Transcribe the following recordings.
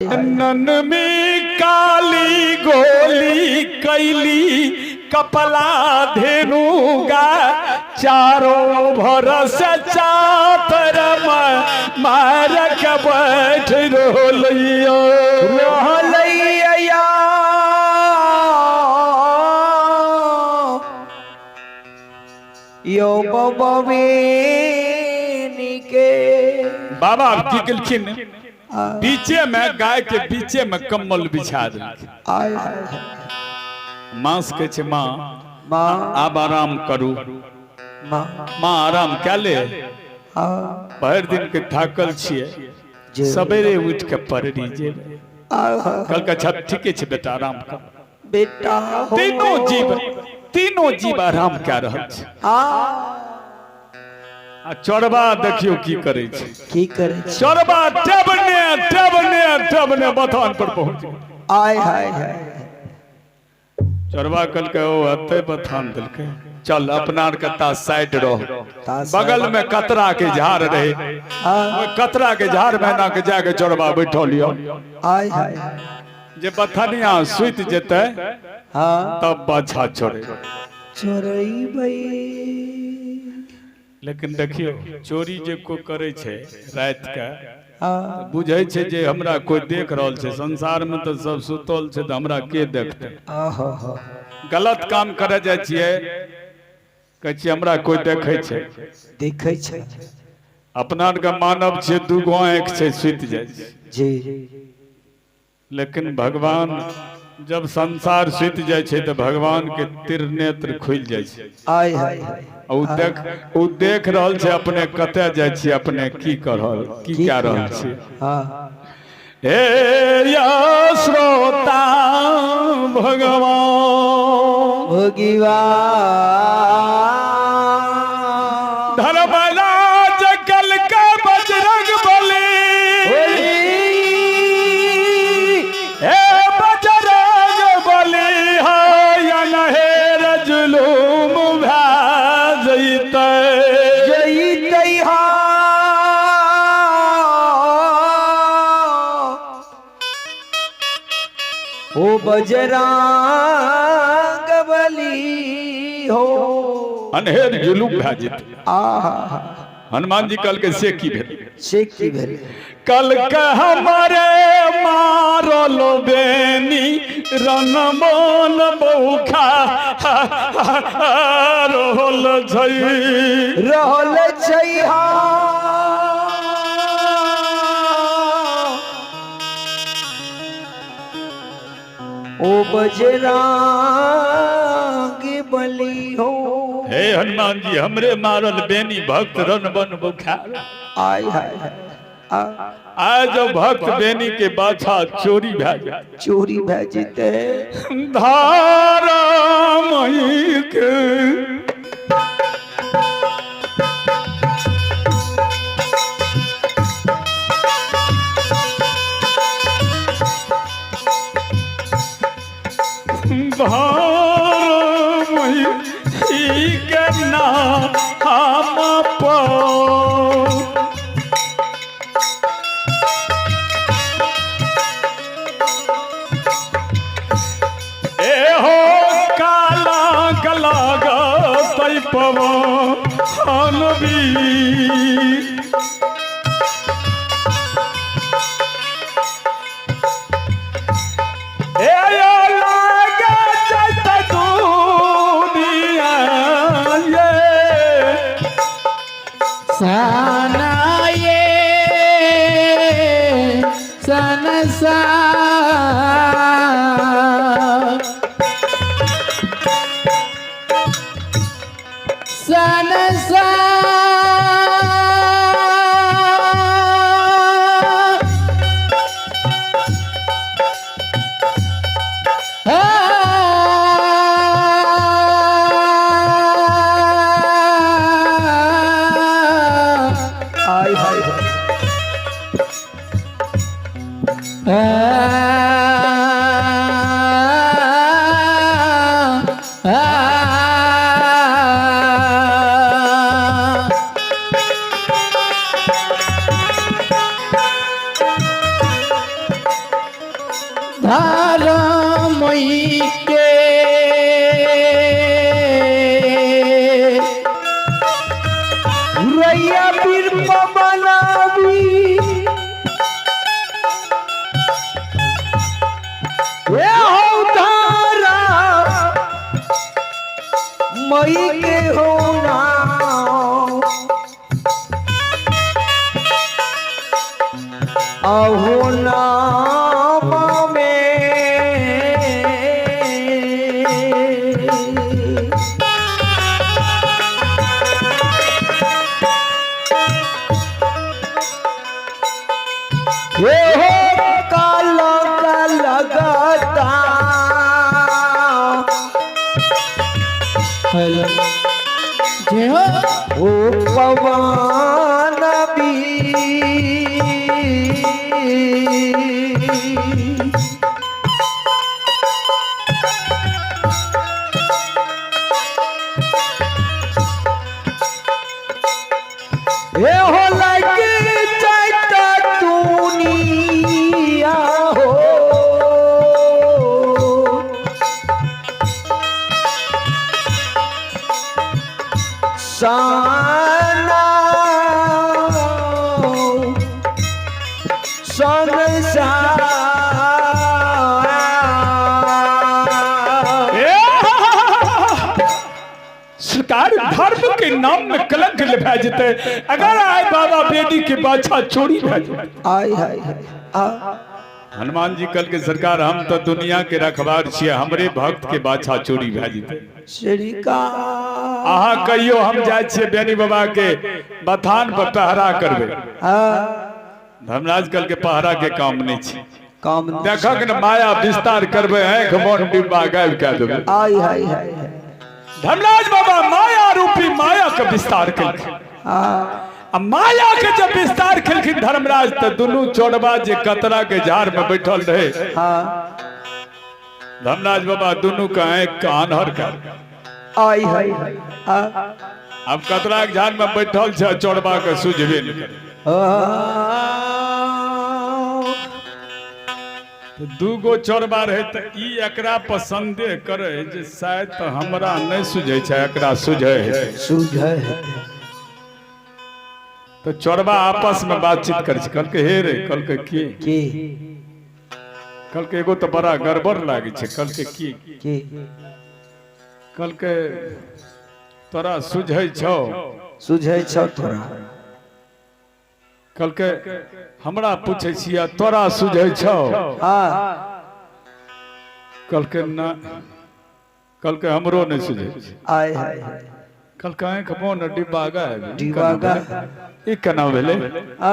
ननमी काली गोली कैली कपला धेनु गा चारो भरस चातर मार के बैठ रोलियो रहलैया यो बबवेनी के। बाबा की केलखिन, बीचे में गाय के बीचे में कम्बल बिछा देलखिन। आय हाय हाय। माँ से कहै छै, माँ माँ आब आराम करू। माँ माँ आराम कए ले, हाँ भरि दिन के थाकल छियै, जे सवेरे उठि के पड़री जेबै। आहा, कहलकै अच्छा ठीके छै बेटा, आराम कर। बेटा हो। तीनों जीव आराम कए रहल छै। आ आ चोरबा देखियौ की करै छै। की करै छै? चोरबा टेबने टेबने टेबने बथान पर पहुंच गेल। आय हाय हाय। चोरबा कहलकै ओ एते बथान देलकै, चल अपना आर के ता साइड रह। ता बगल में कतरा के झाड़ रहे, हाँ ओहि कतरा के झाड़ में एना के जाके चोरबा बैठल यौ आय हाय हाय। जे बथनिया सुति जेतै हाँ तब बाछा चोरे चोरैबै। लेकिन देखियौ चोरी जे कोइ करै छै राति के, हाँ बुझै छै जे हमरा कोइ देख रहल छै, संसार में तऽ सब सुतल छै तऽ हमरा के देखतै। आहा हा। गलत काम करे जाइ छियै, कहै छियै हमरा कोइ देखै छै। देखै छै। अपना आरके मानव छियै, दूगो आँखि छै, सुति जाइ छै। जी। लेकिन भगवान जब संसार सुति जाइ छै तऽ भगवान के त्रिनेत्र खुलि जाइ छै। आय हाय हाय। ओ देख रहल छै अपने कतऽ जाइ छियै, अपने की कर रहल, की कए रहल छियै। हाँ हे या श्रोता भगवान भोगीवा धर्मराज कल का बजरंग बली, हे बजरंग बली है जुलूम भए जइतै। जइतै हा ओ बजरंग बली हो। अनहेर जुलूम भए जेतै। आहा। हनुमान जी कहलकै से की भेल? से की भेल? कल के हमारे मारल बेनी रनबन बौखा रहल छै। रहल छै हा ओ बजरंग बली हो। हे हनुमान जी, हमरे मारल बेनी भक्त रनबन बौखा। आय हाय हाय। आ आज जो भक्त बेनी के बाछा चोरी भए जाय, चोरी भए जेतै। धारा के धारा के नाम पर ए हो काला गला गतै पवन वीर। ए यो लागे जैतै दुनिया ये। सनाये सनसा सनसा आय हाय हाय। धारा मई के रैया वीर पवनावी ए हो धारा मई के हो ना अहो नाम में हे हो काला का लगाता हेलो जय हो हो पवन भी हे हो लग जाता दुनिया हो साना संसार ए! सरकार धर्म के नाम में कलंक लिखा जेते अगर आए बाबा बेदी के बाछा चोरी भए जेतै। आय हाय हाय आ हनुमान जी कल के सरकार हम तो दुनिया के रखवार छियै, हमरे भक्त के बाछा चोरी भए जेतै। श्री का अहाँ कहियो हम जाइ छियै बेनी बाबा के बथान पर पहरा करबै। धर्मराज कल के पहरा के काम नहीं छै। काम देखक ने माया विस्तार करबै, आँख मोन डिब्बा गायब कए देबै। आय हाय हाय हाय धर्मराज बाबा माया रूपी माया के विस्तार केलखिन। आ आ माया के जब विस्तार केलखिन धर्मराज तऽ दुनू चोरबा जे कतरा के झाड़ में बैठल रहे, हाँ धर्मराज बाबा दुनू के आँख के आन्हर कर। आय हाय हाय आ अब कतरा के झाड़ में बैठल छै, चोरबा के सुझबे नहि करे। तऽ दूगो चोरबा रहे तऽ ई एकरा पर संदेह करे जे शायद तऽ हमरा नहि सुझै छै, एकरा सुझै है। सुझै हेतै। तऽ चोरबा आपस में बातचीत करै छै, कहलकै हे रे, कहलकै की, की कहलकै एगो तऽ बड़ा गड़बड़ लागै छै, कहलकै की, की कहलकै तोरा सुझै छौ, सुझै छौ तोरा, कहलकै हमरा पूछै छियै तोरा सुझै छौ, हाँ कहलकै ना, कहलकै हमरो नहि सुझै छै। आय हाय हाय कहलकै आँखि मोन डिब्बा गायब, डिब्बा गायब। ई केना भेलै? आ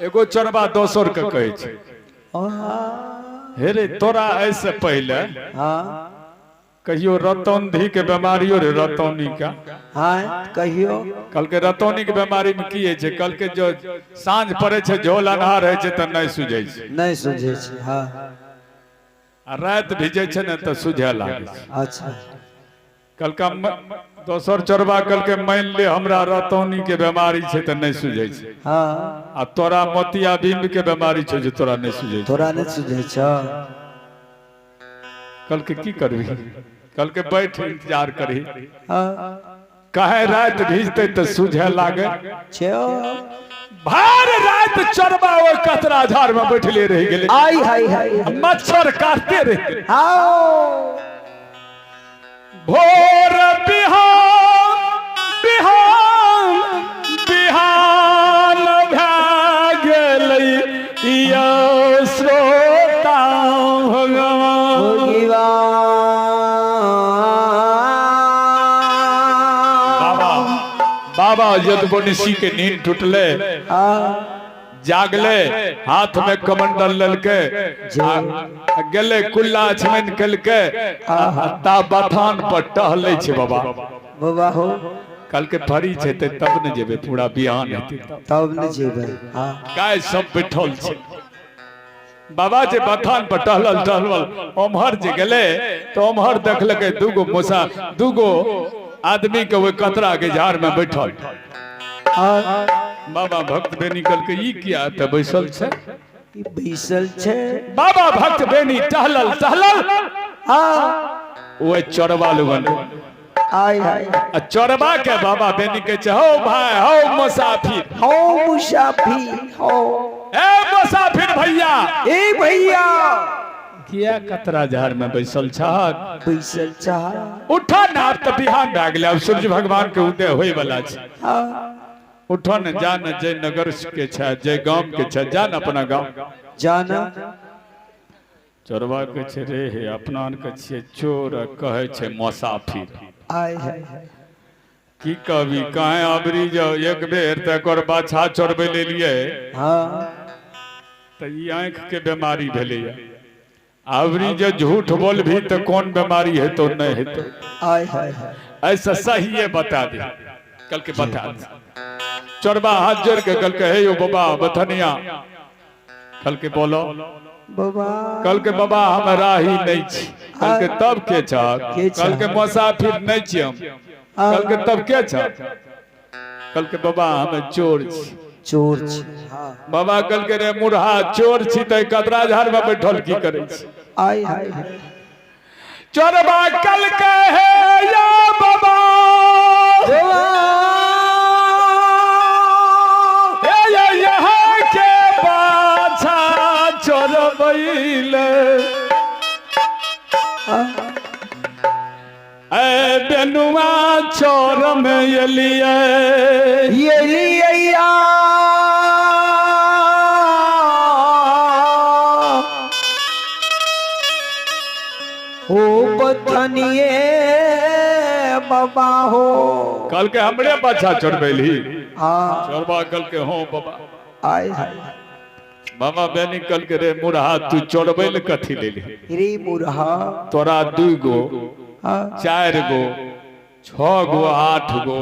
एगो चोरबा दोसर के कहै छै, हे रे तोरा एहिसँ पहिले हाँ कहियो रतौंधी के बीमारियो रे, रतौनी का, हाँ कहियो, कहलकै रतौनी के बीमारी में की होइ छै? कहलकै जो साँझ पड़ै छै झोल अन्हार होइ छै तऽ नहि सुझै छै, नहि सुझै छै, हाँ आ राति भिजै छै ने तऽ सुझै लागै छै। अच्छा कहलकै दोसर चोरबा कहलकै मानि ले हमरा रतौनी के बीमारी छै तऽ नहि सुझै छै, हाँ आ तोरा मोतिया बिंब के बीमारी छै जे तोरा नहि सुझै छै, तोरा नहि सुझै छौ। कहलकै की करबही? कहलकै बैठ इंतजार करही, हाँ कहे राति भिजतै तऽ सुझे लागे। छौ भर राति चोरबा ओहि कतरा झाड़ में बैठले रहि गेलै, आय हाय हाय मच्छर काटते रहि गेलै। आओ भोर बिहान बिहान बिहान भए गेलै यौ श्रोता भगवान। बाबा बाबा यदुवंशी के नींद टूटले, जागले, हाथ में कमंडल ललके आ गेले कुल्ला अछमन केलके ता बथान पर टहले छै बाबा। बाबा हो कहलकै फरी छै ते तब ने जेबै, पूरा बिहान हेतै तब ने जेबै। हाँ गाय सब बैठल छै। बाबा जे बथान पर टहलल टहलल ओम्हर जे गेले तऽ ओम्हर देखलकै दूगो मूसा, दूगो आदमी के ओहि कतरा के झाड़ में बैठल। बाबा भक्त बेनी कहलकै ई किया तऽ बैसल छै? ई बैसल छै। बाबा भक्त बेनी टहलल टहलल हाँ। ओए चोरबा लोगन आय हाय। आ चोरबा के बाबा बेनी के छै, हौ भाई, हौ मुसाफिर, हो मुसाफिर हो। ए मुसाफिर भैया, ए भैया, किया कतरा झाड़ में बैसल छहक? बैसल छह। उठा ना, आब तऽ बिहान भए गेलै, आब सूर्य भगवान के उदय होय वाला छै। हाँ। उठो न, जा न, जय नगर के छै, जय गाम के छै, जा न अपना गाँव। जाना। चोरबा के छै रे हे, अपना आर के छियै चोर आ कहै छै मुसाफिर। आय हाय। की कहबी, कहें अबरी जाओ, एक बेर तऽ एकर बाछा चोरबै लेलियै हाँ। तऽ ई आँखि के बीमारी भेलैया। अबरी जे झूठ बोलभी तऽ कोन बीमारी हेतौ, नहि हेतौ। आय हाय हाय। ऐसा सहिए बता दे, कल के बता दे। चोरबा हाथ जोड़ के कल के, हे यो बाबा बथनिया, कल के बोलो। बाबा। कल के बाबा हम राही नहीं छी। कल के तब के छ? के छ? कल के मुसाफिर नहीं छी हम। कल के तब के छ? कल के बाबा हम चोर छी। चोर छी। हाँ। बाबा कल के रे मुरहा, चोर छी त कतरा झाड़ में बैठल की करै छी? आय हाय हाय। चोरबा कल के हे या बाबा, हे या यहाँ के बाछा चोरबैले, ए बेनुआ चोर में एलिए। ये लिया हो बथनिए बाबा हो। कल के हमरे बाछा चोरबैली? हाँ। चोरबा कल के हो बाबा। आय हाय। बाबा बेनी कल के रे मुरहा, तू चोरबै ले कथी लेली? रे मुरहा। तोरा 2 गो, हाँ। 4 गो, 6 गो, 8 गो,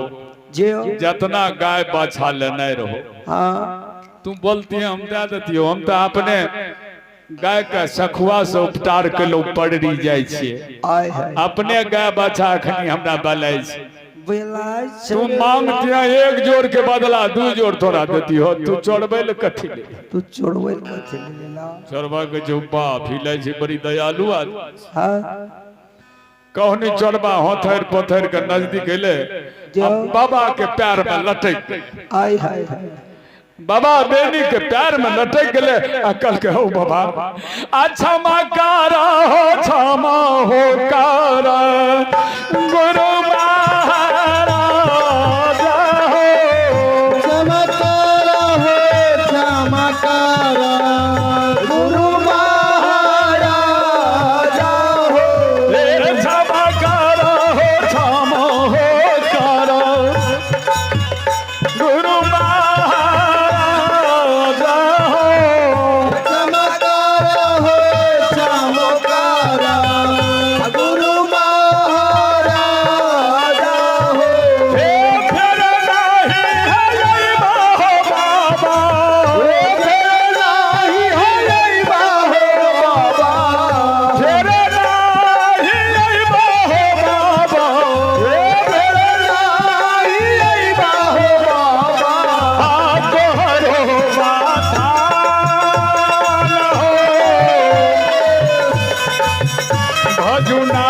जे हो। जितना गाय बाछा लेने रहो, हाँ। तू बोलती हम दे देती हो। हम तो अपने गाय के सखुआ से उपटार के लोग पड़री जाय छियै। आय हाय। अपने गाय बाछा अखनी हमरा बलै छै। बेला। तू मांगती 1 जोड़ के बदला 2 जोड़ तोरा देती हो, तू चोरबै ले कथी ले? तू चोरबै कथी लेला? चोरबा के जो बाप हिलै छै, बड़ी दयालु आदमी। हाँ। कहनी चोरबा होथर पोथर के नजदीक एले, अब बाबा के प्यार में लटक गेलै। आय हाय हाय। बाबा बेनी के प्यार में लटक गेलै आ कल के हो बाबा, अच्छा माँ कारा हो, क्षमा हो कारा गुरु महाराज हो। चमकार हो, चमकार गुरु महाराज हो। क्षमा कारा हो, क्षमा हो कारा गुरु महाराज हो। चमकार हो, चमकार गुरु महाराज हो। हे फिर नाही है हो बाबा, फिर नाही है हो बाबा, फिर नाही हो बाबा, फिर नाही हो बाबा। तोहरो बाधान हो, भजुना